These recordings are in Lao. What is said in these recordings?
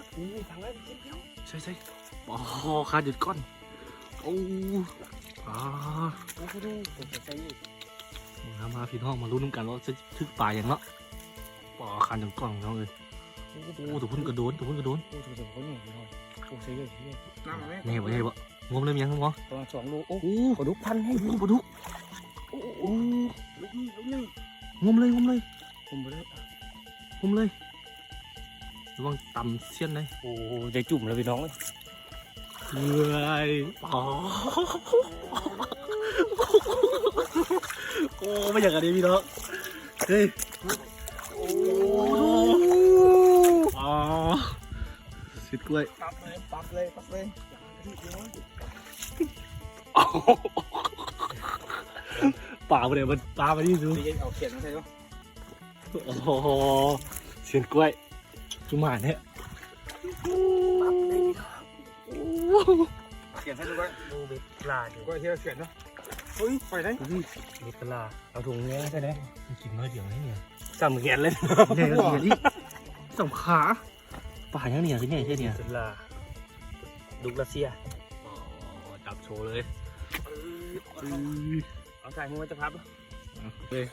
າ ນີ້ທາງນັ້ນ ໃສ່ໆ ອໍ ຄາດຢູ່ກ້ອນ ໂອ້ ອ່າ ໂອ້ ໂອ້ ໂອ້ ໃສ່ໆ ມາ ມາ ພີ່ນ້ອງ ມາລຸ້ນນຳກັນວ່າຈະຖືກປາຫຍັງເນາະ ອໍ ຄາດຢູ່ກ້ອນ ພີ່ນ້ອງເອີຍ ໂອ້ ໂອ້ ຕົວພຸ້ນກະໂດນ ຕົວພຸ້ນກະໂດນ ໂອ້ ຕົວ ຕົວ ຕົວນີ້ ພີ່ນ້ອງ ໂອ້ ໃສ່ເລີຍ ໃສ່ເລີຍ ນ້ຳເອົາໄວ້ ແນ່ບໍ່ ແນ່ບໍ່ ງົມໄດ້ມັນຍັງ ງົມບໍ່ ປະມານສອງໂລ ໂອ້ ໂອ້ ປາດຸກພັນ ໂອ້ ປາດຸກ ໂອ້ ໂອ້ ລູກນີ້ ລູກນີ້ ງົມເລີຍ ງົມເລີຍ ງົມບໍ່ໄດ້ ງົມເລີຍ ລະວັງຕຳຊຽນໄດ໋ ໂອ້ ໄດ້ຈຸ່ມແລ້ວພີ່ນ້ອງເອີຍ ເອີຍ ອໍ ໂອ້ ບໍ່ຢາກອັນນີ້ພີ່ນ້ອງ ເຮີ້ຍ ໂອ້ ອໍ ຊິດກ້ວຍ ປັບເລີຍ ປັບເລີຍ ປັບເລີຍ ປາບໍ່ໄດ້ ມັນ ປາບໍ່ໄດ້ ໄປເອົາຂຽນມາໃສ່ເນາະ ໂອ້ໂຫ ຊຽນກ້ວຍ ຄືໝາແທ້ ຂຽນໃສ່ດູກ້ວຍ ໂອ້ ເບັດປະຫຼາດຢູ່ ກ້ວຍທີ່ເຮົາຂຽນເນາະ ເຮີ້ຍ ໄປໄດ້ ເບັດປະຫຼາດ ເອົາຖົງແຍງໃສ່ໄດ້ ກິນໜ້ອຍດຽວນີ້ ສ່ຳແຂນເລີຍ ໃຫຍ່ກວ່າອີກ ສ່ຳຂາ ປາຫຍັງນີ້ຄືໃຫຍ່ແທ້ນີ້ ເບັດປະຫຼາດ ດຸກຣັດເຊຍ ອໍ ຈັບໂຊເລີຍ ເອີ ເອົາສາຍມືມາຈັບພັບ ເອີຍ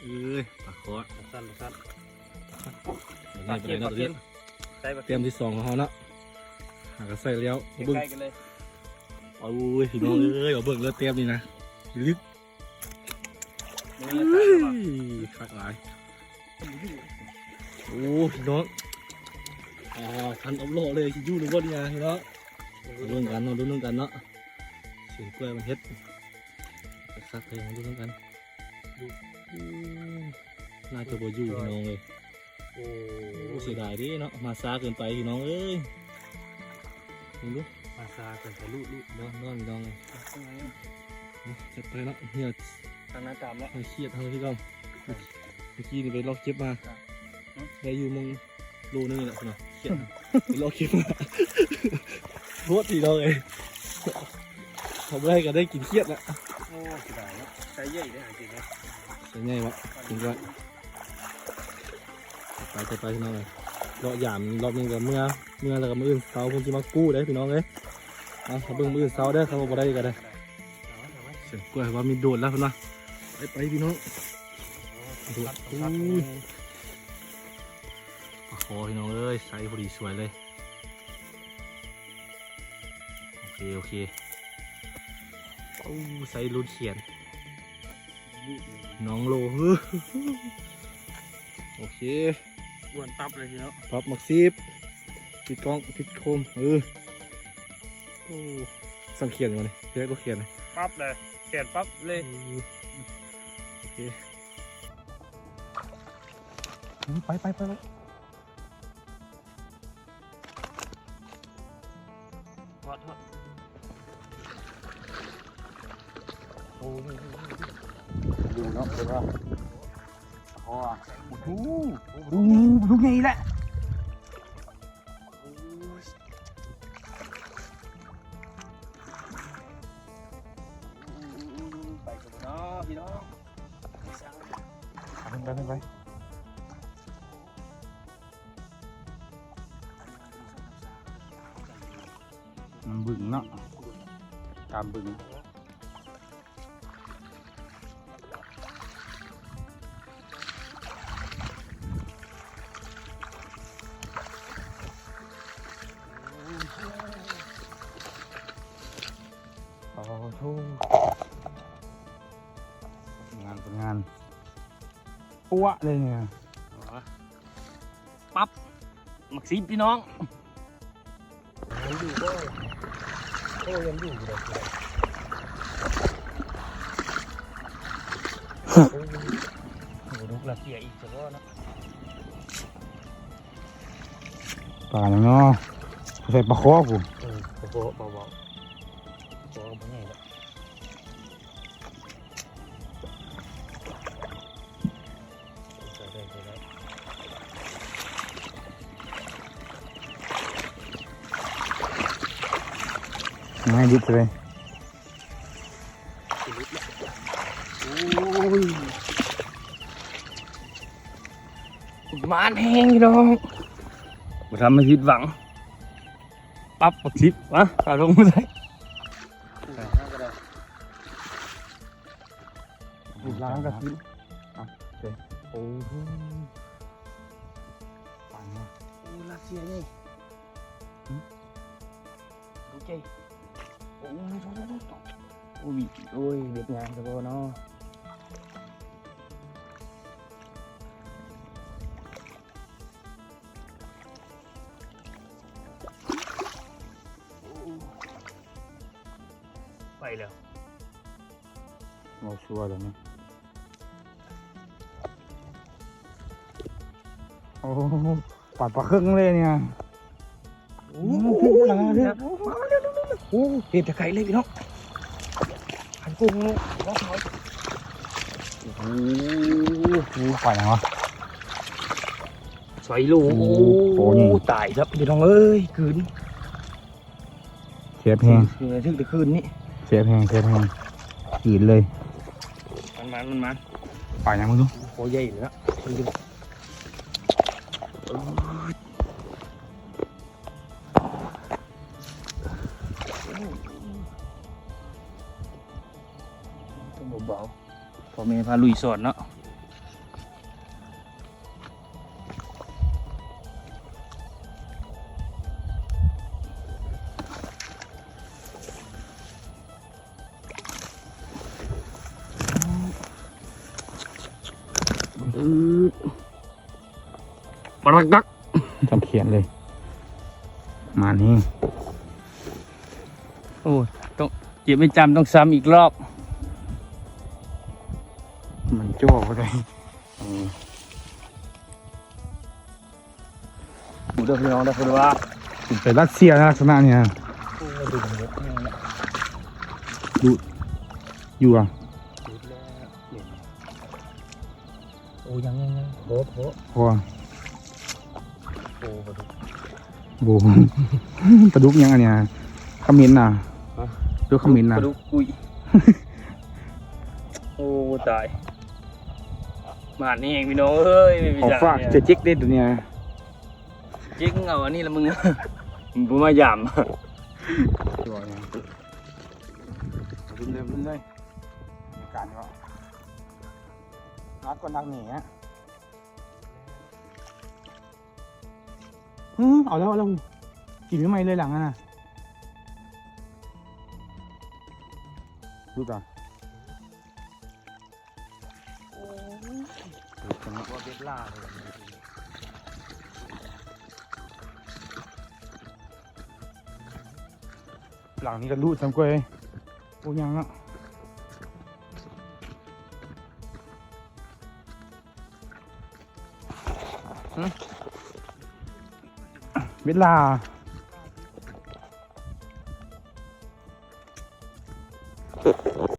ເອີຍ ປາຄອດ ປາສັນ ປາສັນ ປາເກັນ ປາເກັນ ໃສ່ປາເກັນ ແຕ້ມທີສອງຂອງເຮົາເນາະ ຫາກະໃສ່ແລ້ວ ເບິ່ງ ໃກ້ໆກັນເລີຍ ໂອ້ຍ ພີ່ນ້ອງເອີຍ ມາເບິ່ງເລີຍແຕ້ມນີ້ນະ ລຶກ ເອີຍ ຄັກຫຼາຍ ໂອ້ ພີ່ນ້ອງ ອ່າ ຄັນອອບລໍ້ເລີຍ ຊິຢູ່ຫຼືບໍ່ນີ້ນະ ພີ່ນ້ອງ ເບິ່ງກັນເນາະ ລຸ້ນນຳກັນເນາະ ຊຽນກ້ວຍມັນເຮັດ ຄັກແທ້ ມາລຸ້ນນຳກັນ ໂອ້ ໜ້າຈະບໍ່ຢູ່ພີ່ນ້ອງເອີຍ ໂອ້ ເສຍດາຍເດ້ເນາະ ມາຊ້າເກີນໄປພີ່ນ້ອງເອີຍ ເບິ່ງດູ ມາຊ້າເກີນໄປ ລຸ ລຸ ເນາະ ພີ່ນ້ອງເອີຍ ຈັດໄປເນາະ ເຫື່ອ ທາງໜ້າຕາມເນາະ ເຫື່ອຂຽດເຮົາຄືເກົ່າ ເມື່ອກີ້ນີ້ໄປລອກເກັບມາ ໄດ້ຢູ່ໝ່ອງ ໂລໜຶ່ງນີ້ແຫຼະເນາະ ຂຽດ ລອກຄລິບ ໂພດພີ່ນ້ອງເອີຍ ເອົາບໍ່ໄດ້ກໍໄດ້ກິນຂຽດລະ ໂອ້ ເສຍດາຍເນາະ ໄຊໃຫຍ່ເດ້ຫາກິນເນາະ ໄຊໃຫຍ່ວະ ກິນດ້ວຍ ໄປ ໄປ ໄປ ພີ່ນ້ອງເອີຍ ເລາະຢາມລອບໜຶ່ງກໍເມືອ ເມືອແລ້ວກໍມື້ອື່ນເຊົ້າເພິ່ນຊິມາກູ້ເດ້ພີ່ນ້ອງເອີຍ ເອົາ ຖ້າເບິ່ງມື້ອື່ນເຊົ້າເດີ ຄັນວ່າບໍ່ໄດ້ກໍໄດ້ ສຽງກ້ວຍວ່າມີໂດດແລ້ວເພິ່ນວ່າ ໄປ ໄປ ພີ່ນ້ອງ ໂອ້ຍ ປາຄໍພີ່ນ້ອງເອີຍ ໄຊພໍດີສວຍເລີຍ ໂອເຄ ໂອເຄ ໂອ້ ໄຊລຸ້ນຂຽນ ນ້ອງໂລ ໂອເຄ ອ້ວນຕັບເລີຍເນາະ ປັບໝາກຊີບ ປິດກ້ອງ ປິດໂຄມ ເອີ ໂອ້ ສັ່ງຂຽນຢູ່ນີ້ ເຮັດບໍ່ຂຽນ ປັບເລີຍ ຂຽນປັບເລີຍ ເອີ ໂອເຄ ໄປ ໄປ ໄປ ໄປ ທອດ ທອດ ໂອ້ ຢູ່ເນາະ ເພິ່ນວ່າ ອໍ ໂອ້ໂຫ ລູກໃຫຍ່ແຫຼະ ນ້ຳບຶງເນາະ ຕາມບຶງ. ໂອ້ໂຫ ງານເປັນງານ ປົວະເລີຍນີ້ນະ. ປັບ ໝາກຊິບພີ່ນ້ອງ. ຍັງຢູ່ບໍ່? ໂອ້ ຍັງຢູ່ຢູ່ເດ້. ໂອ້ ບໍ່ດຸກລະເສຍອີກຊະບໍ່ເນາະ. ປາຫຍັງເນາະ? ໃສ່ປາຄໍພຸ້ນ. ເອີ ປາຄໍ ປາເວົ້າ ປາຄໍບໍ່ໃຫຍ່ດອກ. ໃຫ້ດິບເລີຍ. ໂອ້ຍ ໝານແຮງພີ່ນ້ອງ ບໍ່ທຳໃຫ້ຜິດຫວັງ. ປັບ ບັກສິບ ມາ ເອົາລົງມາໃສ່. ຫຼາງກະສິບ. ອ່ະ ໂອເຄ ໂອ້ໂຫ ປານວ່າ ໂອ້ ລັດເຊຍນີ້. ຫຶ? ໂອເຄ ໂອ້ຍ ໂອ້ຍ ເບັດຍາງຊະບໍ່ເນາະ. ໄປແລ້ວ ເວົ້າຊົ່ວແລ້ວນີ້. ໂອ້ ປາດປາເຄິ່ງເລີຍນີ້. ໂອ້ ໂອ້ ເຫັນແຕ່ໄກເລີຍພີ່ນ້ອງ. ຄັນກຸ້ງເນາະ ໂອ້ໂຫ ປາຫຍັງວະ? ໄຊໂລ. ໂອ້ ໂອ້ ຕາຍແລ້ວພີ່ນ້ອງເອີຍ ກືນ. ແຊບແຮງ ຖືກແຕ່ຄືນນີ້ ແຊບແຮງ ແຊບແຮງ ກິນເລີຍ. ມັນມາ ມັນມາ ປາຫຍັງເບິ່ງດູ. ໂອ້ ໃຫຍ່ເລີຍນະ. ເອີ ເບົາໆ ພໍ່ແມ່ພາລຸຍສອນເນາະ. ປາລັກກັກ ຈຳຂຽນເລີຍ ມານີ້. ໂອ້ ຕ້ອງເກັບໄວ້ຈຳ ຕ້ອງຊ້ຳອີກລອບ. ມັນຈ່ອບໍ່ໄດ້. ເອີ ດູເດີພີ່ນ້ອງເດີ ເພິ່ນວ່າ ເປັນໄປຣັດເຊຍນະ ລັກສະນະນີ້ນະ. ໂອ້ ດູເດີ ດູຢູ່ອະ ດູແລ້ວ. ໂອ້ ຍັງ ຍັງ ຍັງ ໂອ້ ໂອ້ ໂອ້ ໂອ້ ປາດຸກ ໂອ້ ປາດຸກຫຍັງອັນນີ້? ຂະເໝັນນະ ຮະ? ດູຂະເໝັນນະ ປາດຸກກຸ້ຍ. ໂອ້ ຕາຍ ໝານແຮງພີ່ນ້ອງເອີຍ. ຂອງຝາກເຈຈິກເດ້ໂຕນີ້. ເຈຈິກ ເອົາອັນນີ້ລະມຶງ ບໍ່ມາຢາມ. ລຸ້ນເລີຍ ລຸ້ນເລີຍ ການວ່າ ໜັກກວ່າໜັກນີ້. ຫື ເອົາແລ້ວ ເອົາແລ້ວ ກິນໃໝ່ເລີຍຫຼັງຫັ້ນນະ. ດູກະ ໂອ້ຍ ເປັນວ່າເບັດຫຼາຍເລີຍ. ຫຼັງນີ້ກະຫຼຸຊ້ຳກ້ວຍ. ໂອ້ ຍັງເນາະ. ຫຶ ເບັດຫຼາ